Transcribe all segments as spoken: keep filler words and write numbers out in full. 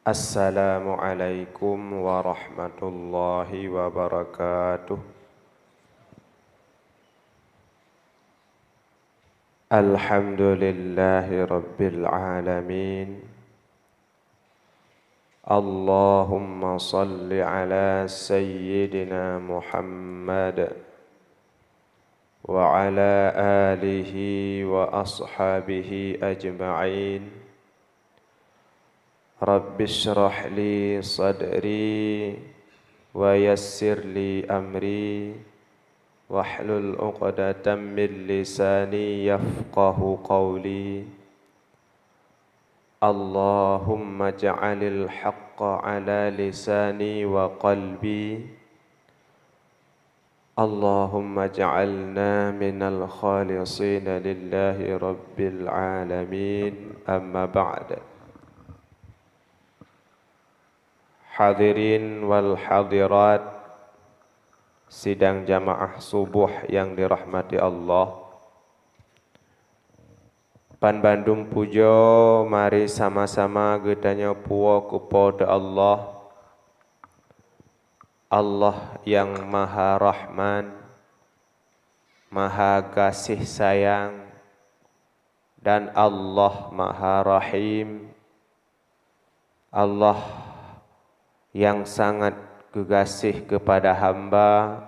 Assalamualaikum warahmatullahi wabarakatuh. Alhamdulillahi rabbil alamin. Allahumma salli ala sayyidina Muhammad wa ala alihi wa ashabihi ajma'in. Rabbi shrah li sadri wa yassir li amri wahlul uqdatam min lisani yafqahu qawli. Allahumma ja'alil haqqa ala lisani wa qalbi. Allahumma ja'alna minal khalisina lillahi rabbil alamin. Amma ba'd. Hadirin wal hadirat, sidang jamaah subuh yang dirahmati Allah. Banbandum pujoe mari sama-sama geutanyoe puwoe keu Po teu Allah, Allah nyang Maha Rahman, Maha Gaséh Sayang, dan Allah Maha Rahim. Allah nyang sangat geugaséh keupada hamba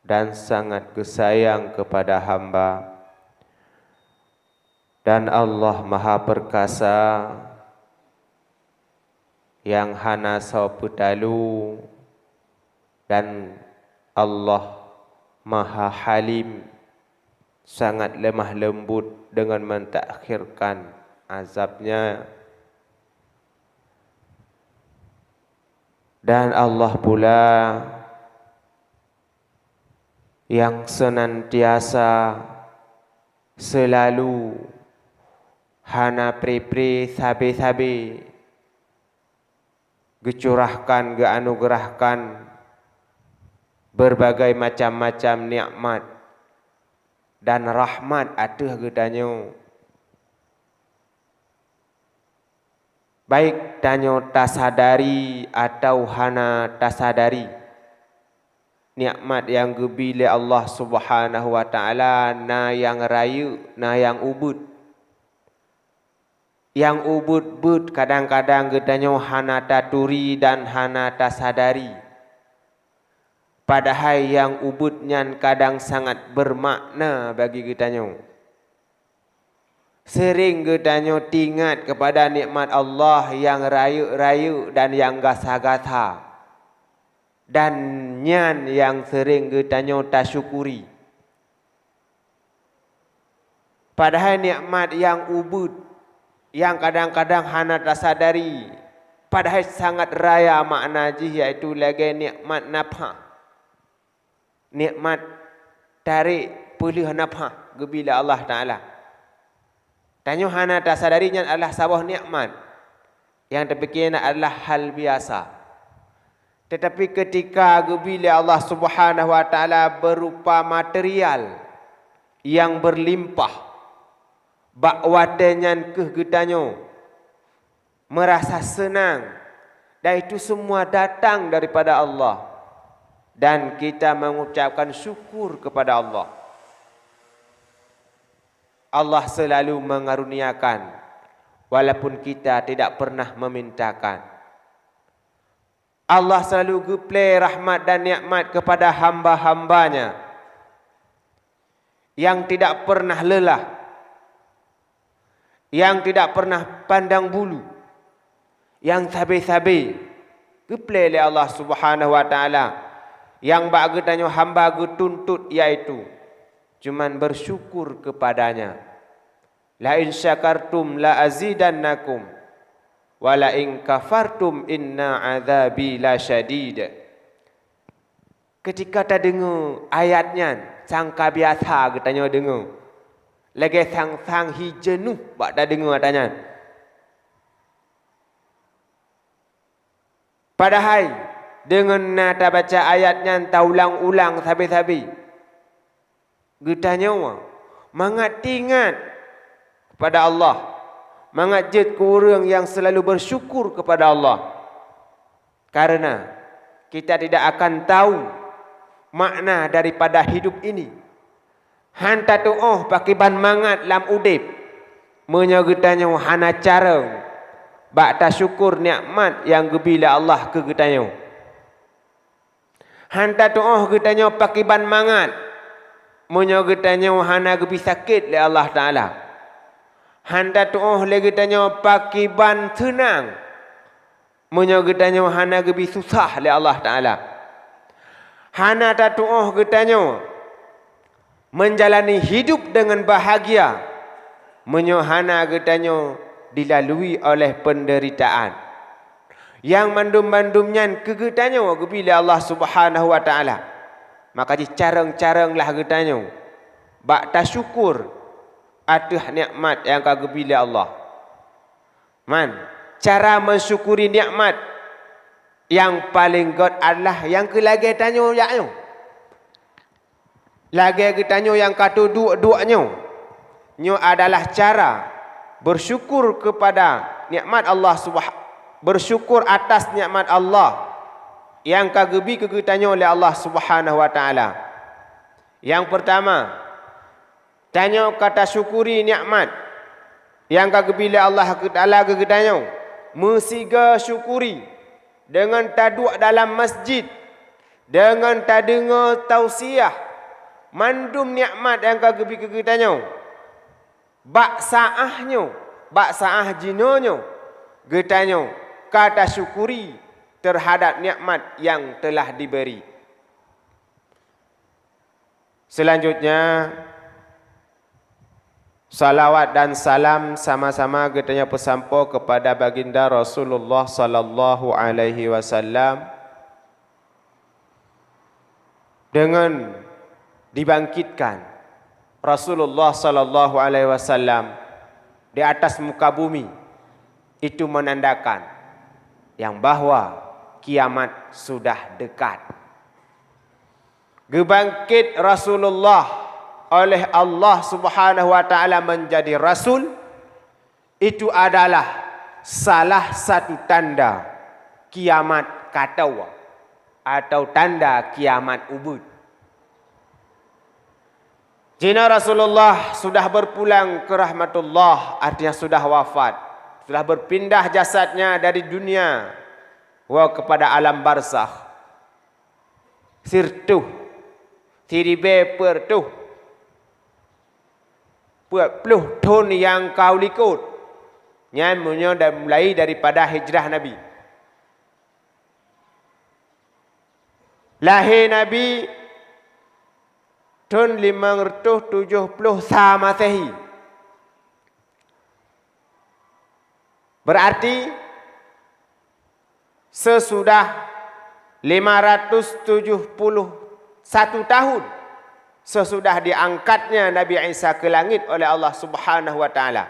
dan sangat geusayang keupada hamba. Dan Allah Maha Perkasa, nyang hana soe peutalu, dan Allah Maha Halim, sangat lemah lembut deungon mentakhirkan azab-Nya. Dan Allah pula nyang seunantiasa, seulalu, hana pri-pri, sabe-sabe geucurahkan, geuanugeurahkan beurbagai macam-macam nikmat dan rahmat ateueh geutanyoe. Baik tanyoe tasadari atawa hana tasadari, nikmat nyang geubi lé Allah Subhanahu wa Ta'ala na nyang rayeuk, na nyang ubeuet. Nyang ubeuet-beuet kadang-kadang geutanyoe hana taturi dan hana tasadari. Padahai nyang ubeuet nyan kadang sangat beumakna bagi geutanyoe. Seuréng geutanyoe teuingat keupada nikmat Allah nyang rayeuk-rayeuk dan nyang gasa-gasa, dan nyan nyang seuréng geutanyoe tasyukuri. Padahai nikmat nyang ubeuet, nyang kadang-kadang hana tasadari, padahai sangat raya makna jih, yaitu lagée nikmat nafah. Nikmat tarék peuleueh nafah geubi lé Allah Ta'ala. Tanyoe hana tasadari nyan adalah saboh nikmat. Nyang tapike nyan adalah hal biasa. Tetapi keutika geubi lé Allah Subhanahu wa Ta'ala beurupa material nyang beulimpah, bak watée nyan kheueh geutanyoe meurasa seunang, dan itu semua datang daripada Allah, dan kita mengucapkan syukur kepada Allah. Allah selalu mengaruniakan, walaupun kita tidak pernah memintakan. Allah selalu geuplée rahmat dan nikmat kepada hamba-hamba-Nya yang tidak pernah lelah, yang tidak pernah pandang bulu, yang sabe-sabe geuplée lé Allah Subhanahu wa Ta'ala, yang bak geutanyoe hamba geutuntot, yaitu cuman bersyukur kepada-Nya. "La in syakartum la azidannakum, wa la in kafartum inna adzabi lasyadid." Keutika tadeungoe ayat nyan, sangka biasa geutanyoe deungoe, lagée sang-sang hi jeuneuh bak tadeungoe ata nyan. Padahai deungon na tabaca ayat nyan taulang-ulang sabe-sabe, geutanyoe mangat teuingat kepada Allah, Mangat jeuet keu ureuëng nyang seulalu beusyukur keupada Allah. Karena kita tidak akan tahu makna daripada hidup ini. Han tatuoh pakriban mangat lam udeb, meunyoe geutanyoe hana carông bak tasyukur nikmat nyang geubi lé Allah keu geutanyoe. Han tatuoh geutanyoe pakriban mangat, meunyoe geutanyoe hana geubi sakét lé Allah Taala. Han tatuoh lé geutanyoe pakriban seunang, meunyoe geutanyoe hana geubi susah lé Allah Taala. Hana tatuoh geutanyoe menjalani hidup deungon bahagia, meunyoe hana geutanyoe dilalui oleh peundeuritaan. Nyang mandum-mandum nyan keu geutanyoe geubi lé Allah Subhanahu wa Taala. Maka jicarông-carông lah geutanyoe bak tasyukur ateueh nikmat nyang ka geubi lé Allah. Man, cara mensyukuri nikmat nyang paleng gét adalah nyang keu lagée tanyoe jak nyoe. Lagée geutanyoe nyang ka teuduek-duek nyoe. Nyoe adalah cara bersyukur kepada nikmat Allah Subha-, bersyukur atas nikmat Allah nyang ka geubi keu geutanyoe lé Allah Subhanahu wa Taala. Nyang peurtama, tanyoe ka tasyukuri nikmat nyang ka geubi lé Allah Taala keu geutanyoe, meusigoe syukuri deungon taduek dalam masjid, deungon tadeungoe tausiah mandum nikmat nyang ka geubi keu geutanyoe. Bak saáh nyoe, bak saáh jinoe nyoe, geutanyoe ka tasyukuri terhadap nikmat nyang telah diberi. Selanjutnya, salawat dan salam sama-sama geutanyoe peusampoe kepada Baginda Rasulullah sallallahu alaihi wasallam. Dengan dibangkitkan Rasulullah sallallahu alaihi wasallam di atas muka bumi, itu menandakan yang bahwa kiamat sudah dekat. Geubangkét Rasulullah oleh Allah Subhanahu wa Taala menjadi rasul, itu adalah salah satu tanda kiamat ka toh atau tanda kiamat ubit. Jinoe Rasulullah sudah berpulang ke rahmatullah, artinya sudah wafat, sudah berpindah jasadnya dari dunia wa kepada alam barzakh. Sireutoh, siribée peuet reutoh peuet ploh thon nyang ka u likot. Nyan meunyoe da-, mulai daripada hijrah Nabi. Lahé Nabi thon limong reutoh tujoh ploh sa Masehi. Berarti, sesudah lima ratus tujuh puluh satu tahun sesudah diangkatnya Nabi Isa ke langit oleh Allah Subhanahu wa Taala.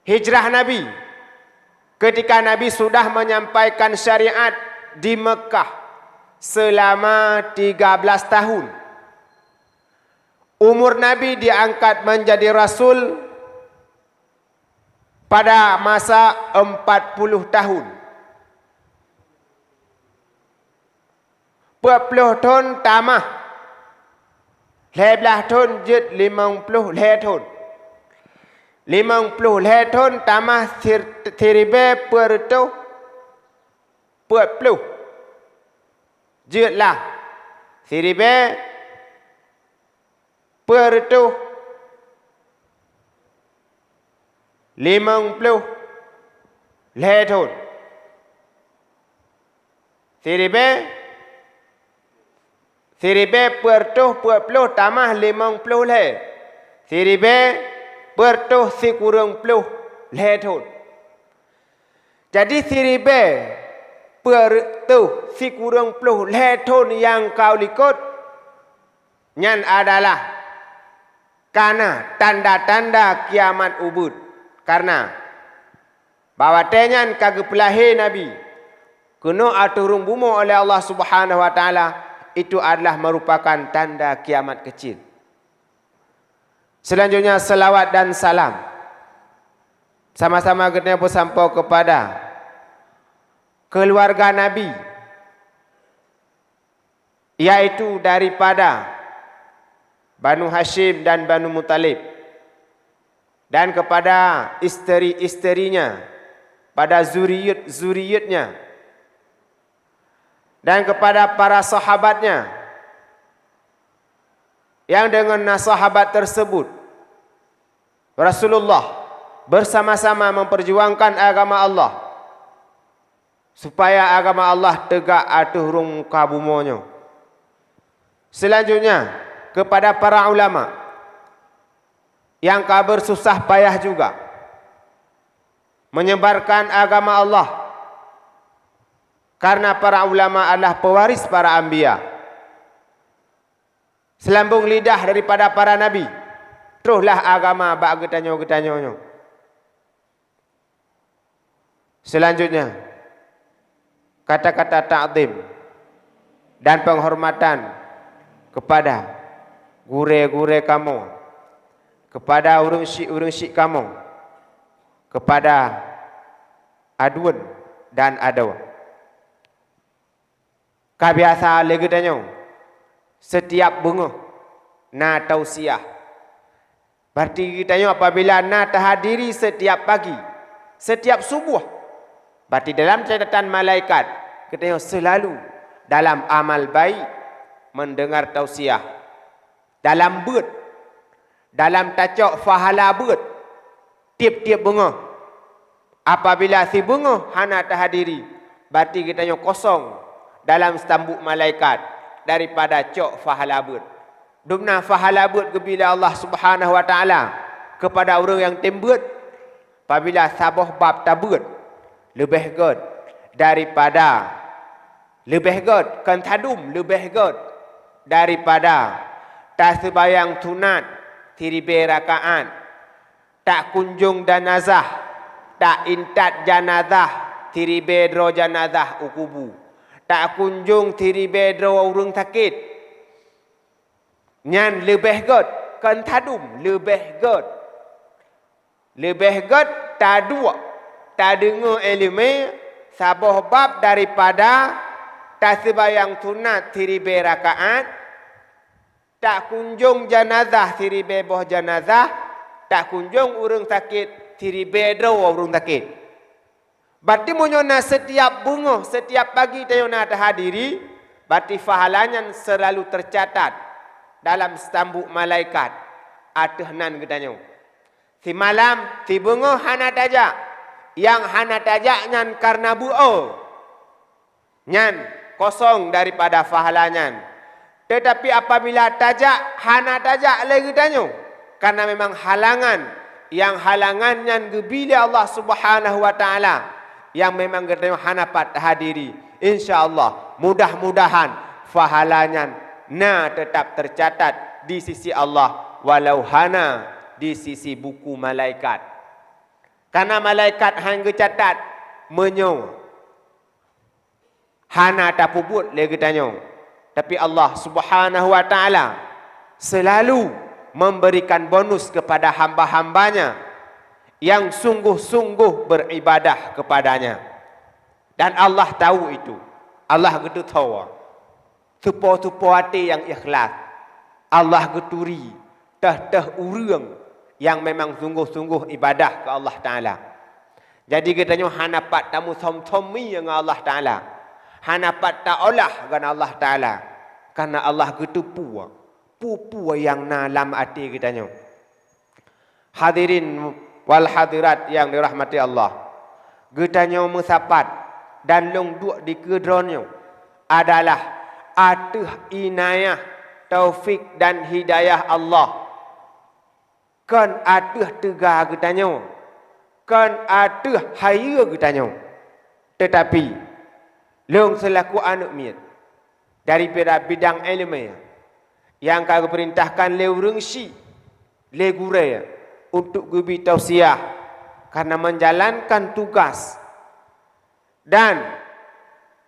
Hijrah Nabi, ketika Nabi sudah menyampaikan syariat di Mekah selama tiga belas tahun. Umur Nabi diangkat menjadi rasul pada masa empat puluh tahun. Peuet ploh thon tamah lhée blaih thon jeuet limong ploh lhée thon. Limong ploh lhée thon tamah sir-, siribée peuet reutoh peuet ploh jeuet lah siribée peuet reutoh limong ploh lhée thon. Siribée, siribée peuet reutoh peuet ploh tamah limong ploh lhée. Siribée peuet reutoh sikureueng ploh lhée thon. Jadi, siribée peuet reutoh sikureueng ploh lhée thon nyang ka u likot, nyan adalah kana tanda-tanda kiamat ubit. Karena bak watée nyan ka geupeulahé Nabi keunoe ateueh rhueng bumoe oleh Allah Subhanahu wa Taala, itu adalah merupakan tanda kiamat kecil. Selanjutnya, selawat dan salam sama-sama geutanyoe peusampoe kepada keluarga Nabi, yaitu daripada Banu Hasyim dan Banu Muthalib, dan kepada isteri-isterinya, pada zuriat-zuriatnya, dan kepada para sahabatnya, yang dengan sahabat tersebut Rasulullah bersama-sama memperjuangkan agama Allah, supaya agama Allah tegak ateueh rhueng muka bumoe nyoe. Selanjutnya, kepada para ulama yang ka bersusah payah juga menyebarkan agama Allah, karena para ulama adalah pewaris para anbiya, selambung lidah daripada para nabi, trohlah agama bak geutanyoe-geutanyoe nyoe. Selanjutnya, kata-kata takzim dan penghormatan kepada gurée-gurée kamoe, kepada ureuëng syik-ureuëng syik kamoe, kepada aduen dan adoe. Ka biasa lé geutanyoe, setiap beungoh na tausiah. Berarti geutanyoe apabila na tahadiri setiap pagi, setiap suboh, berarti dalam catatan malaikat geutanyoe selalu dalam amal baik, mendengar tausiah, dalam beuet, dalam tacok pahala beuet tiep-tiep beungoh. Apabila sibeungoh hana tahadiri, berarti geutanyoe kosong dalam stambuk malaikat daripada cok pahala beuet. Dumna pahala beuet geubi lé Allah Subhanahu wa Taala kepada ureuëng nyang tem beuet. Apabila saboh bab tabeuet, leubeh gét daripada, leubeh gét, kon tadum leubeh gét daripada taseubayang sunat siribée rakaat, takunjong janazah, taintat janazah siribée droe janazah u kubu, takunjong siribée droe ureuëng sakét. Nyan leubeh gét, kon tadum leubeh gét. Leubeh gét taduek, tadeungoe iéleumé saboh bab daripada taseubayang sunat siribée rakaat, takunjong janazah siribée boh janazah, takunjong ureuëng sakét siribée droe ureuëng sakét. Berarti meunyoe na setiap beungoh, setiap pagi tanyoe na tahadiri, berarti pahala nyan selalu tercatat dalam stambuk malaikat ateueh nan geutanyoe. Simalam, sibeungoh hana tajak, nyang hana tajak nyan kareuna beuo. Nyan kosong daripada pahala nyan. Teutapi apabila tajak, hana tajak lé geutanyoe, kareuna memang halangan, nyang halangan nyan geubi lé Allah Subhanahu wa Taala, nyang memang geutanyoe hana pat hadiri. Insya Allah, mudah-mudahan pahala nyan na teutap teucatat di sisi Allah, walau hana di sisi buku malaikat. Kareuna malaikat han geucatat meunyoe hana tapeubuet lé geutanyoe, tapi Allah Subhanahu wa Taala selalu memberikan bonus kepada hamba-hamba-Nya yang sungguh-sungguh beribadah kepada-Nya. Dan Allah tahu itu. Allah geuteupeue. Teupo-teupo até nyang ikhlas, Allah geuturi teuh-teuh ureuëng nyang memang sungguh-sungguh ibadah keu Allah Taala. Jadi geutanyoe hana pat tamusom-somi ngon Allah Taala, hana pat taolah ngon Allah Taala, kareuna Allah geuteupeue peue-peue nyang na lam até geutanyoe. Hadirin wal hadirat nyang dirahmati Allah, geutanyoe meusapat dan lôn duek dikeue droeneuh adalah ateueh inayah, taufik dan hidayah Allah. Kon ateueh teuga geutanyoe, kon ateueh hayeue geutanyoe. Teutapi, lôn seulaku aneuëk miet daripada bidang iéleumé nyang ka geupeurintahkan lé ureuëng syik, lé gurée, untuk geubi tausiah kareuna menjalankan tugas dan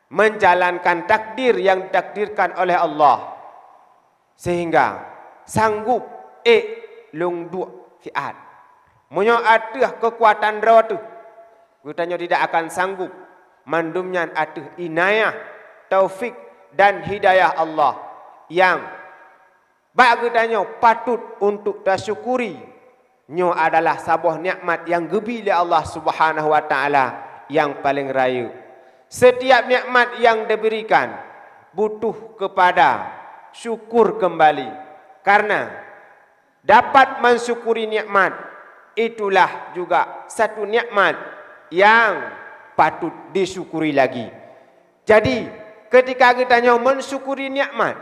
menjalankan takdir nyang ditakdirkan oleh Allah, sehingga sanggup ék lôn duek siat. Meunyoe ateueh keukuatan droe teuh, geutanyoe tidak akan sanggup. Mandum nyan ateueh inayah, taufik, dan hidayah Allah nyang bak geutanyoe patut untuk tasyukuri. Nyoe adalah saboh nikmat nyang geubi lé Allah Subhanahu wa Ta'ala nyang paleng rayeuk. Setiap nikmat nyang diberikan butuh kepada syukur kembali. Karena dapat mensyukuri nikmat, itulah juga satu nikmat nyang patut disyukuri lagi. Jadi, ketika geutanyoe mensyukuri nikmat,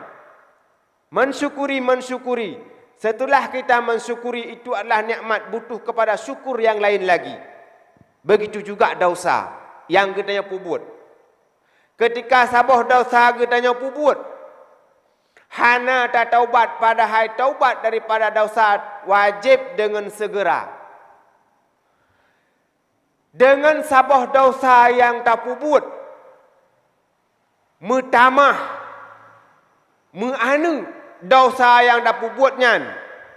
mensyukuri, mensyukuri, setelah kita mensyukuri, itu adalah nikmat, butuh kepada syukur nyang lain lagi. Begitu juga dosa nyang geutanyoe peubuet. Ketika saboh dosa geutanyoe peubuet, hana tataubat, padahai taubat daripada dosa wajéb deungon segera. Deungon saboh dosa nyang tapeubuet, meutamah, meuaneuk dosa nyang tapeubuet nyan,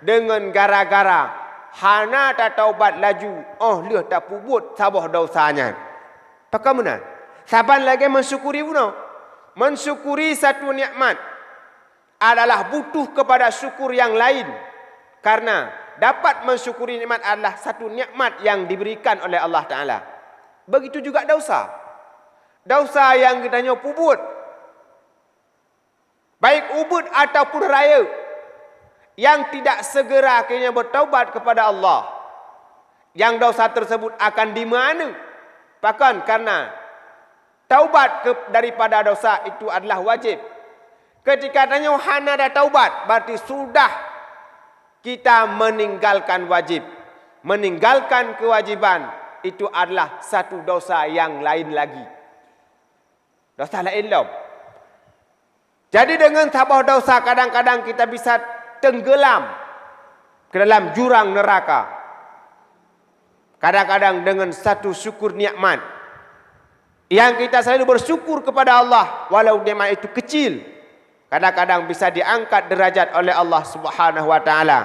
deungon gara-gara hana tataubat laju óh lheueh tapeubuet saboh dosa nyan. Pakon meunan? Saban lagée mensyukuri bunoe. Mensyukuri satu nikmat adalah butuh kepada syukur nyang lain. Karena dapat mensyukuri nikmat adalah satu nikmat yang diberikan oleh Allah Ta'ala. Begitu juga dosa. Dosa nyang geutanyoe peubuet, baik ubit ataupun rayeuk, yang tidak segera akhirnya bertaubat kepada Allah, yang dosa tersebut akan dimeuaneuk. Pakon? Karena taubat ke, daripada dosa itu adalah wajib. Ketika tanyoe hana ada taubat, berarti sudah kita meninggalkan wajib. Meninggalkan kewajiban itu adalah satu dosa yang lain lagi. Dosa laén lom. Jadi, dengan saboh dosa, kadang-kadang kita bisa tenggelam ke dalam jurang neraka. Kadang-kadang dengan satu syukur nikmat yang kita selalu bersyukur kepada Allah, walau nikmat itu kecil, kadang-kadang bisa diangkat derajat oleh Allah Subhanahu wa Ta'ala.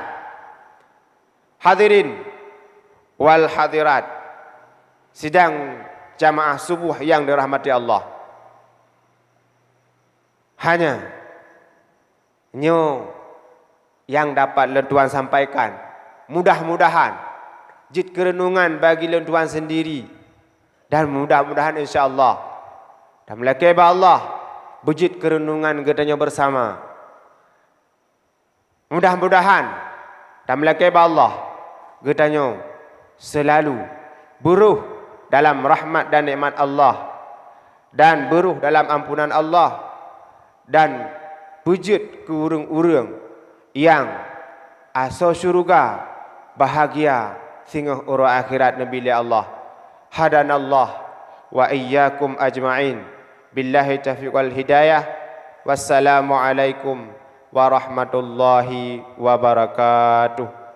Hadirin wal hadirat, sidang jamaah subuh yang dirahmati Allah. Hanya nyoe nyang dapat lôn tuan sampaikan. Mudah-mudahan jeuet keureunungan bagi lôn tuan sendiri, dan mudah-mudahan, insya Allah, dan meulakée bak Allah, beujeuet keureunungan geutanyoe bersama. Mudah-mudahan, tameulakée bak Allah, geutanyoe seulalu beuroh dalam rahmat dan nikmat Allah, dan beuroh dalam ampunan Allah, dan beujeuet keu ureuëng-ureuëng nyang asoe syeuruga, bahagia singoh uroe akhirat neubi lé Allah. Hadanallah wa iyyakum ajma'in. Billahi taufiq wal hidayah. Wassalamualaikum warahmatullahi wabarakatuh.